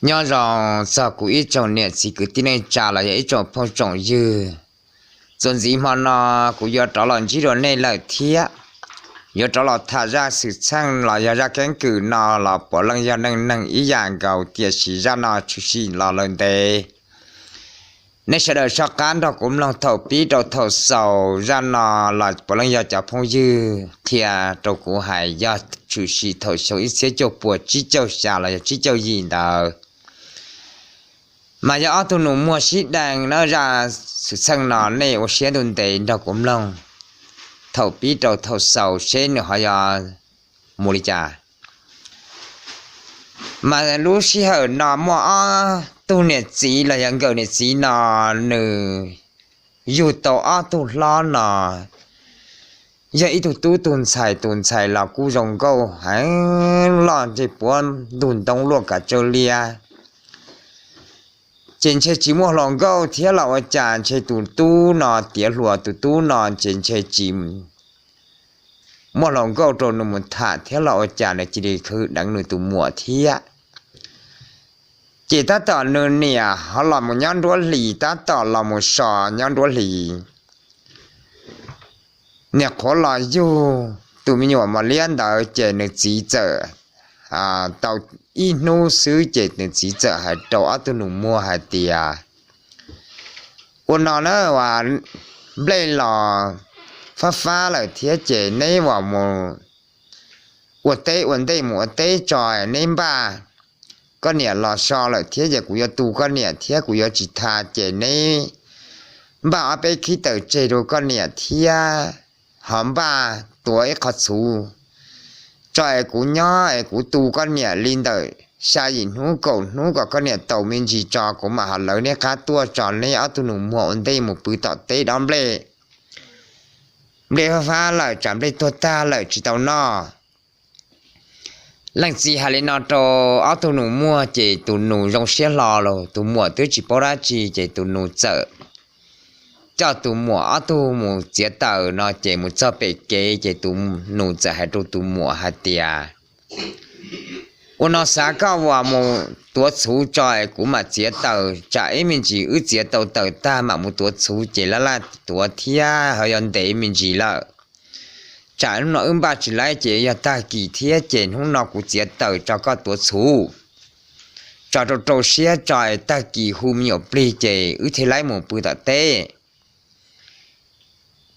Nyob zoo txog kuv ib tsoom niam txiv kwv tij neej tsa los yog ib tsoom phooj tsoom ywg. Txuas ntxiv hmo no kuv yuav rov los ntsib dua nej lawm thiab, yuav rov los tham zaj xwm txheej los yog zaj keeb kwm no los puav leej yog neej neeg ib yam nkaus, tiam sis zaj no tshwm sim los lawm ntev. Nej sawv daws soj qab nrog kuv mloog thaum pib rau thaum xaus. Zaj no los puav leej yog cov phooj ywg qhia rau kuv hais, yog tshwm sim thaum xyoo ib txhiab cuaj puas tsib caug xya los yog tsib caug yim ntawd. Mas yog ob tug nus muag sib dai na. Zaj xwm txheej no nej ua siab ntuj ntev nrog kuv mloog thaum pib rau thaum xaus seb nws ho yog mus li cas. Mas lub sij hawm no muaj ob tug niam txiv los yog nkawm niam txiv no, nws yug tau ob tug hlob no, yog ib tug tub tug ntxhais. Tus ntxhais los kuj zoo nkauj heev, loj ntseg puab ntug ntoo luaj kav tsawb liab. Ces ntshe tsis muaj hluas nkauj thiab los ua cas, ntshe tus tub no tiav hluas, tus tub no ces ntshe tsis muaj hluas nkauj rau nws mus tham thiab los ua cas, nws cia li khwv deev nws tus muam thiab. Ces tab tom nws niam ho los mus nyob nruab hlis, tab tom los mus so nyob nruab hlis. Niam qhuav los yug tus me nyuam mos liab ntawd ces nws txiv txawm tau ib hnub xwb ces nws txiv txawm hais rau ob tug nus muag hais tias, ua no na, nplej los fab fab lawm thiab ces neb ua mus ua teb, ua ntej mus ua teb tso, neb npaj. Koj niam los so lawm thiab ces kuv yuav tu koj niam thiab kuv yuav tsis tha, ces neb npaj ob peb khib taws tseg rau koj niam thiab ho npaj tuav ib qho txhuv tso es kuv nyob es kuv tu koj niam li ntawm xya yim hnub kaum hnub kom koj niam taus me ntsis tso kuv mam ho lawv neb qab tuaj tso, neb ob tug nus muag ua ntej mus pw tom teb dob nplej. Nplej fab fab lawm, tsam nplej tuag tag lawm tsis tau noj. Leej txiv hais li no rau ob tug nus muag ces tus nus zoo siab hlo los tus muam twb tsis paub dab tsi ces tus nus txawm coj tus muam ob tug mus txiav taws no ces mus txog pem kev ces tus nus txawm hais rau tus muam hais tias, ua no xav koj ua mus tuav txhuv tso es kuv mam txiav taws, tsam ib me ntsis wb txiav tau taws tag mam mus tuav txhuv ces laj laj tuav thiab ho yog ntev me ntsis lawm. Tsam hnub no wb npaj tsis laib ces yog tag kis thiab ces hnub no kuv txiav taws tso koj tuav txhuv tso rau rau siab tso es tag kis hu me nyuam plig ces wb thiaj laib mus pw tom teb.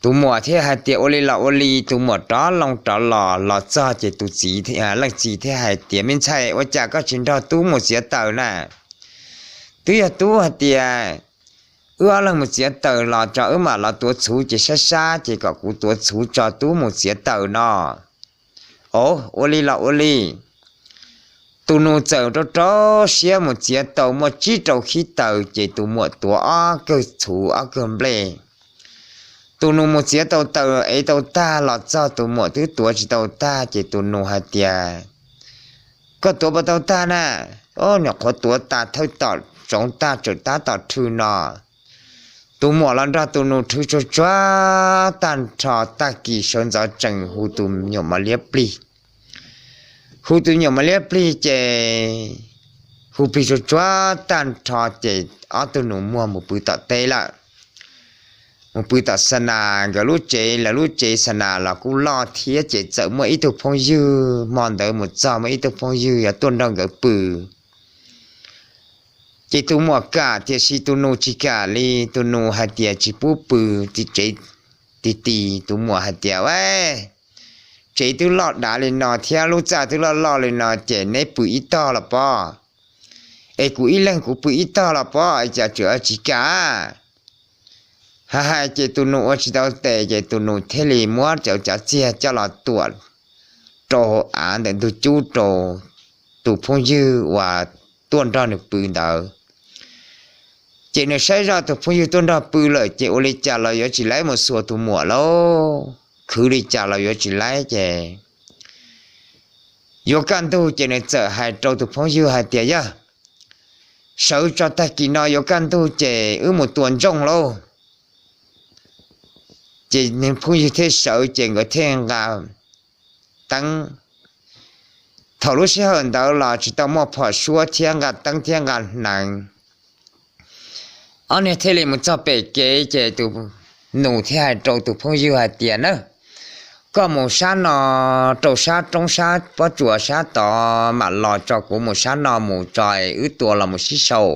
Tus muam thiaj hais tias ua li los ua li. Tus muam rov loo rov los, los txog ces tus txiv, leej txiv thiaj hais tias, me ntxhais, ua cas koj tsis nrog tub mus txiav taws na? Twb yog tub hais tias wb ob leeg mus txiav taws los tso wb mam los tuav txhuv ces sab sab ces kom kuv tuav txhuv tso tub mus txiav taws no. Ov, ua li los ua li. Tus nus txawm rau rau siab mus txiav tau muaj tsib rau khib taws ces tus muam tuav ob kawg txhuv ob kawg nplej. Tus nus mus txiav tau taws ev tau tag los txog tus muam twb tuav tsis tau tag ces tus nus hais tias, koj tuav puas tau tag na? Ov, nyuam qhuav tuav tas thawj tom tsoov tag tsawm tab tom rhw no. Tus muam los nrog tus nus rhw tsuag tsuag tag nrho tag kis sawv ntxov tsees hu tus nyuam mos liab plig. Hu tus nyuam mos liab plig ces hu plig tsuag tsuag tag nrho ces ob tug nus muag mus pw tom teb lawm. Mus pw tom xa nas, nkawd lub tsev, lawv lub tsev xa nas los kuj loj thiab ces txawm muaj ib tug phooj ywg hmo ntawd mus txog muaj ib tug phooj ywg yuav tuaj nrog nkawd pw. Ces tus muam kam tiam sis tus nus tsis kam li, tus nus hais tias tsis pub pw ti tsev ti ti. Tus muam hais tias, tsev twb loj dav li no thiab lub txaj twb loj loj li no ces neb pw ib tog los pob, es kuv ib leeg kuv pw ib tog los pob, cas tseem tsis kam? Hais hais ces tus nus ua tsis tau tes ces tus nus thiaj li muab cov cav txiag coj los tuam rau hauv av ntawm ntug cub rau tus phooj ywg uas tuaj nrog nws pw ntawd. Ces nws saib zoj tus phooj ywg tuaj nrog pw lawm ces ua li cas los yuav tsis laib mus xuas tus muam lauj, khwv li cas los yuav tsis laib ces yuav kaj ntug ces nws txawm hais rau tus phooj ywg hais tias, yog sawv tso tag kis no yuav kaj ntug ces wb mus tua ntsooj lauj. Ces phooj ywg thiaj sawv ces nkawd thiaj nqa teeb Thaum lub sij hawm ntawd los tsis tau muaj phom suab thiab nqa teeb thiab nqa hneev. Ob niag thiaj li mus txog pem kev ces tus nus thiaj hais rau tus phooj ywg hais tias, Na, koj mus sab no, rau sab roob sab pob tsuas sab tod mam los tso, kuv mus sab no mus tso, wb tua los mus sib sau.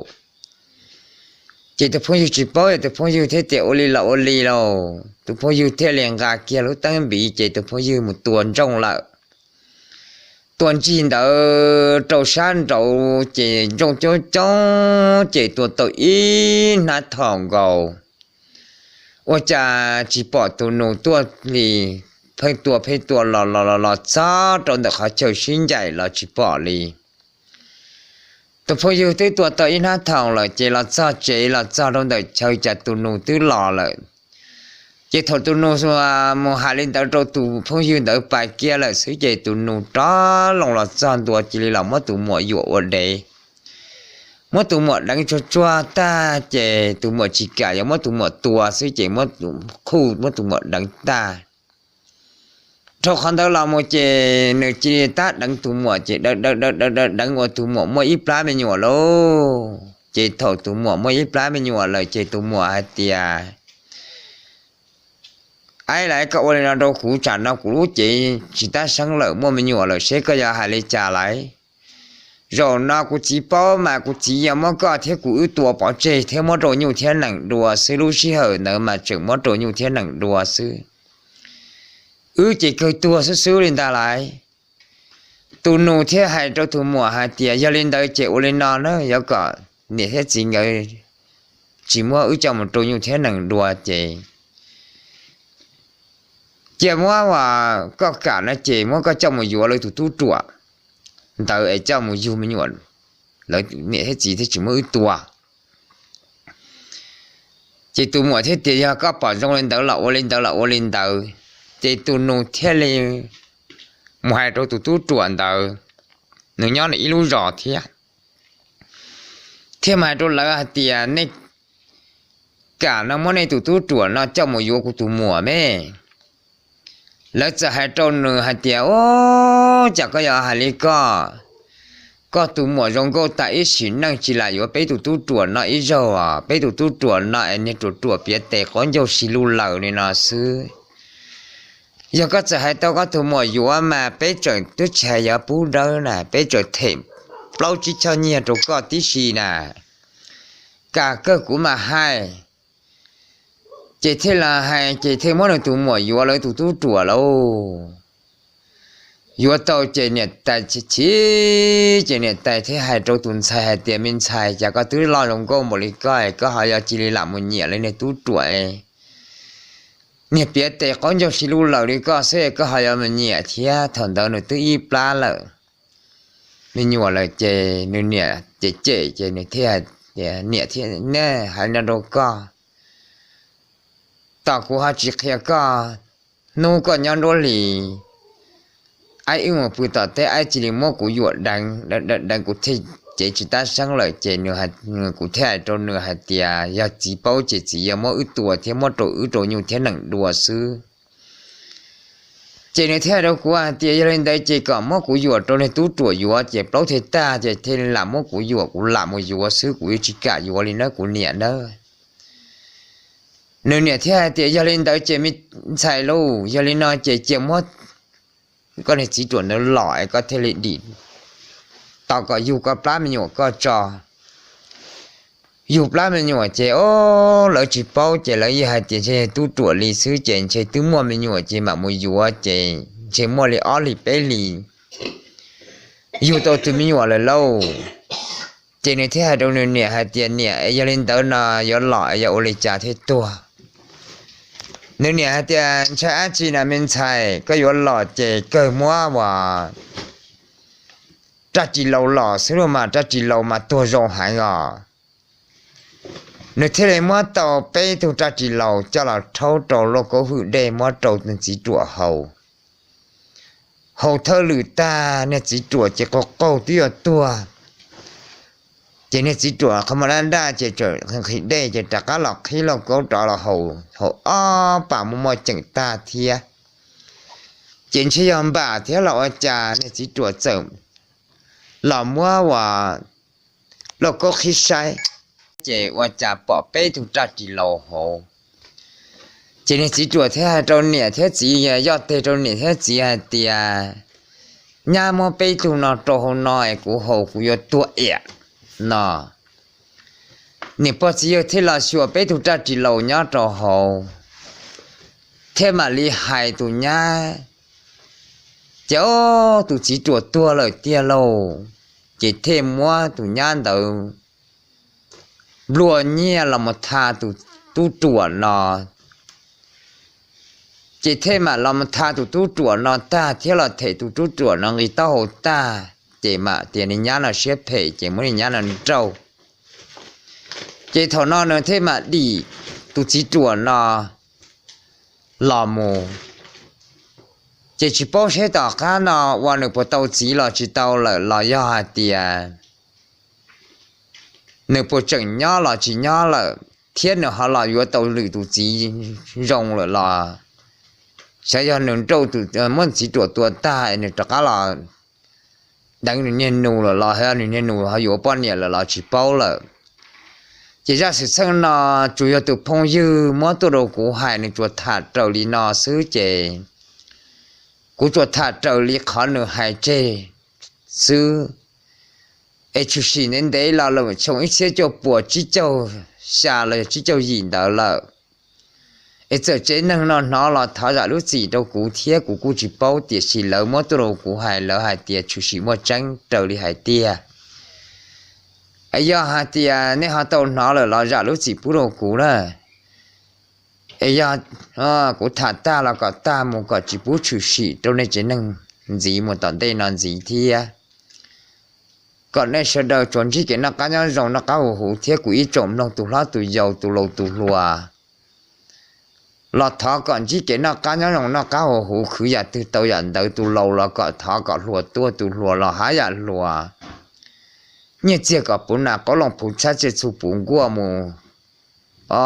Ces tus phooj ywg tsis paub, tus phooj ywg thiaj tias, Ua li los ua li lauj. Tus phooj ywg thiaj li nqa kiag lub teeb npiv ces tus phooj ywg mus tua ntsooj lawm. Tua ntsig ntawd rau sab nraud ces ntsooj coob coob ces tua tau ib hnab thaum nkaus, ua cas tsis pom tus nus tuaj li. Pheej tua pheej tua los los los los txog rau ntawm qhov chaw sib ncaim los tsis pom li. Tus phooj ywg twb tua tau ib hnab thaum lawm ces los txog tsev, los txog rau ntawm chaw cas tus nus twb los lawm. Ces thaum tus nus mus hais li ntawd rau tus phooj ywg ntawd pais kiag lawm xwb ces tus nus rov loo los txog ntua cia li los muab tus muam yuam ua dev. Muab tus muam deev tsuag tsuag tag ces tus muam tsis kam, yuav muab tus muam tua xwb ces muab tus, khuj muab tus muam deev tag. Dhau qhov ntawd los mus ces nws cia li tab deev tus muam ces deev deev deev deev deev ua tus muam muaj ib plab me nyuam lauj. Ces thaum tus muam muaj ib plab me nyuam lawm ces tus muam hais tias, Aib, lam koj ua li no rau kuv, tsam no kuv lub cev tsis tab seeb lawm, muaj me nyuam lawm, seb koj yuav hais li cas lawm. Zaum no kuv txiv paub mas kuv txiv yuav muab koj thiab kuv wb tua pov tseg thiab muab rau nyuj thiab nees dua xwb. Lub sij hawm ntawd mas tseem muab rau nyuj thiab nees dua xwb. Wb ces kawg tuag xwb xwb li ntag lauj. Tus nus thiaj hais rau tus muam hais tias, Yog li ntawd ces ua li no na, yuav kom niam thiab txiv nkawd tsis muab wb coj mus rau nyuj thiab nees dua ces cia muab, koj kam no ces muab koj coj mus yuav lawv tus tub ruam ntawd es coj mus yug me nyuam, lawv niam thiab txiv thiaj tsis muab wb tua. Ces tus muam thiaj tias, Yog koj pom zoo li ntawd los ua li ntawd los ua li ntawd. Ces tus nus thiaj li mus hais rau tus tub ruam ntawd, nws nyob nws ib lub zos thiab, thiaj mus hais rau lawv hais tias, Nej kam no muab nej tus tub ruam no coj mus yuav kuv tus muam me. Lawv txawm hais rau nws hais tias, Ub, cas koj yuav hais li ko? Koj tus muam zoo nkauj tas ib sim neej tsis lam yuav peb tus tub ruam no ib zaug. Peb tus tub ruam no es niag ruam ruam piav tes qaub ncaug si lug lawm li no xwb. Yog koj txawm hais tau koj tus muam yuav mas peb tseem twb tsis hais yuav pub dawb na, peb tseem them plaub tsib choj nyiaj rau koj tib si na. Kam kawg kuv mam hais. Ces thiaj los hais ces thiaj muab nws tus muam yuav lawv tus tub ruam lauj. Yuav tau ces niam tais chim chim, ces niam tais thiaj hais rau tus ntxhais hais tias, Me ntxhais, cas koj twb loj zoo nkauj npaum li koj, koj ho yuav cia li lam mus nyiam li niag tub ruam? Niag piav tes qaub ncaug si lug lawm li koj xwb koj ho yuav mus nyiam thiab? Thaum ntawd nws twb ib plab lawm, me nyuam lawm ces nws niam cem cem ces nws thiaj tias, Niam thiab nej hais no rau koj, tos kuv ho tsis qhia koj, hnub koj nyob nruab hlis, aib wb mus pw tom teb, aib cia li muab kuv yuam deev deev deev, kuv thiaj cev tsis tab seeb lawm. Ces kuv thiaj hais rau nws hais tias, Yog txiv paub ces txiv yuav muab wb tua thiab muab rau wb rau nyuj thiab nees dua xwb. Ces nws thiaj hais rau kuv hais tias, Yog li ntawd ces kom muab kuv yuam rau niag tub ruam yuav, ces plaub thiaj tag, ces thiaj lam muab kuv yuam, kuv lam mus yuav xwb, kuv yeej tsis kam yuav li nawb kuv niam nawb. Nws niam thiaj hais tias, Yog li ntawd ces me ntxhais lauj, yog li no ces cia muab koj niag txiv ruam ntawd los es koj thiaj li dim tau kom yug koj plab me nyuam koj tso. Yug plab me nyuam ces, o, lawv tsis paub ces lawv yeej hais tias ntshe tub ruam li xwb, ces ntshe twb muaj me nyuam ces mam mus yuav, ces ntshe muaj li ob hlis peb hlis yug tau tus me nyuam lawm lauj. Ces nws thiaj hais rau nws niam hais tias, Niam, es yog li ntawd no yuav los es yuav ua li cas thiaj tuag? Nws niam hais tias, Ntshai dab tsi na me ntxhais, koj yuav los ces kawg muab uas raj ris laus los xwb lauj, mas raj ris laus mas tuag zoo heev os. Nws thiaj li muab tau peb tug raj ris laus coj los rhaub rau lauj kaub hwj dej muab rau niag txiv ruam haus. Haus thawj lwm tag niag txiv ruam ces qaug qaug twb yuav tuag. Ces niag txiv ruam qhov muag daj daj ces txawm nqhis dej ces rov qab los qhib lauj kaub rov los haus, haus ob pas muaj muaj ceem tag thiab. Ces ntshe yog npam thiab los ua cas niag txiv ruam txawm los muab uas lauj kaub qhib saib, ces ua cas pom peb tug raj ris laus hauv. Ces niag txiv ruam thiaj hais rau niam thiab txiv, yoj teg rau niam thiab txiv hais tias, nyab muab peb tug no rau hauv no es kuv haus kuv yuav tuag iam no. Niam pog txiv yawg thiaj los xyuas peb tug raj ris laus nyob rau hauv, thiab mam li hais tus nyab, ces ob tus txiv ruam tuag lawm tiag lauj. Ces thiaj muab tus nyab ntawd nplua nyiaj los mus tha tus tub ruam no. Ces thiaj mam los mus tha tus tub ruam no tag thiab los them tus tub ruam no nqi taub hau tag, ces mam tias niag nyab no siab phem ces muab niag nyab no nrauj. Ces thaum no nws thiaj mam dim tus txiv ruam no los mus. Ces tsis paub seb tom qab no uas nws puas tau txiv los tsis tau lawm los yog hais tias nws puas tseem nyob los tsis nyob lawm, thiab nws ho los yuav tau lwm tus txiv zoo lawm los, xyov yog nws nrauj, muab txiv ruam tua tag nws rov qab los deev nws niag nus lawm los, nws niag nus ho yuav poj niam lawm los tsis paub lawm. Ces zaj xwm txheej no tsuas yog tus phooj ywg muab tuaj rau kuv hais, nws tsuas tham raws li no xwb ces kuv tsuas tham raws li qhov nws hais tseg xwb. Es tshwm sim ntev ntev los lawm xyoo ib txhiab cuaj puas tsib caug xya los yog tsib caug yim ntawd lawm. Es txawm tsev neeg no hnov los thov zam lub txim rau kuv thiab, kuv kuj tsis paub, tiam sis lawv muab tuaj rau kuv hais, lawv hais tias tshwm sim muaj tseeb raws li hais tiag. Es yog hais tias nej ho tau hnov lawm los zam lub txim pub rau kuv na. Es yog kuv tham tag los kom tag mus, kom tsis pub tshwm sim rau nej tsev neeg ntxiv mus tom ntej no ntxiv thiab. Kom nej sawv daws tsuas ntsib kev noj qab nyob zoo noj qab huv huv thiab kuv ib tsoom mloog tus hlob tus yau tus laus tus hluas los thov kom ntsib kev noj qab nyob zoo noj qab huv huv, khwv yam twg tau yam ntawd, tus laus los kom thov kom hluas tuaj, tus hluas los hab yam hluas. Nyiaj txiag kom puv nas, qoob loo puv tshab, txiaj txhu puv nkuaj mus, o,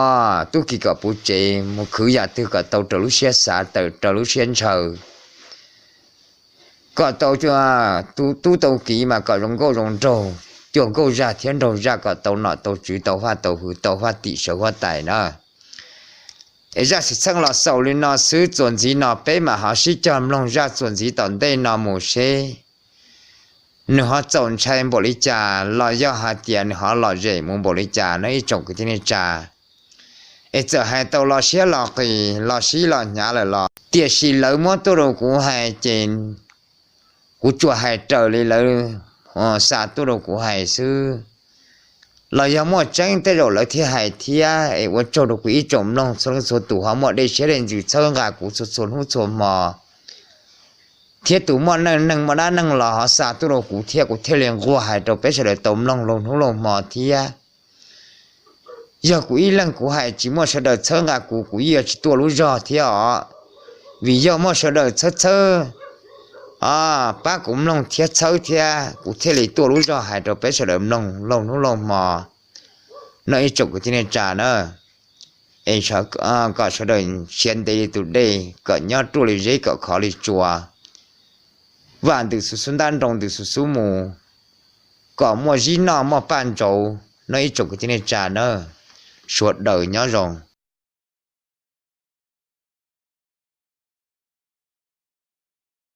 tub ki kom puv tsev mus, khwv yam twg kom tau raws lub siab xav, tawm raws lub siab ntshaw. Kom tau tub tau kiv mas kom zoo nkauj zoo nraug, cuag nkauj zaj thiab nraug zaj, kom tau nom tau tswv, tau faj tau hwv, tau faj tim sawv huab tais na. Es zaj xwm txheej los xaus li no xwb, txuas ntxiv no peb mam ho sib cog mloog zaj txuas ntxiv tom ntej no mus seb nws ho txaus ntshai npaum li cas los yog hais tias nws ho lom zem mus npaum li cas no ib tsoom kwv tij neej tsa. Es txawm hais tau los siab los qis los sib los hnyav lawm los, tiam sis lawv muab tuaj rau kuv hais ces kuv tsuas hais raws li lawv xa tuaj rau kuv hais xwb. Los yog muaj tseeb tej zaum lawv thiaj hais thiab. Es ua tsaug rau kuv ib tsoom mloog txhua leej txhua tus ho muaj dej siab dej ntsws txhawb nqa kuv txhua txhua hnub txhua hmo, thiab tus muaj neej neeg muaj dab neeg los ho xa tuaj rau kuv thiab, kuv thiaj li nquag hais rau peb sawv daws tau mloog laug hnub laug hmo thiab. Yog kuv ib leeg kuv hais tsis muaj sawv daws txhawb nqa kuv, kuv yeej yuav tsis tuaj lub zog thiab os. Vim yog muaj sawv daws txhawb txhawb pab kuv mloog thiab txhawb thiab kuv thiaj li tuaj lub zog hais rau peb sawv daws mloog laug hnub laug hmo no ib tsoom kwv tij neej tsa na. Es kom sawv daws siav ntev li tus dej, kom nyob ruaj li zeb, kom khov li tsua, vam ntws xu xub ntab nroo ntws xu xub mus, kom muaj zib noj muaj paj ntsauv no ib tsoom kwv tij neej tsa na. Sawv daws nyob zoo.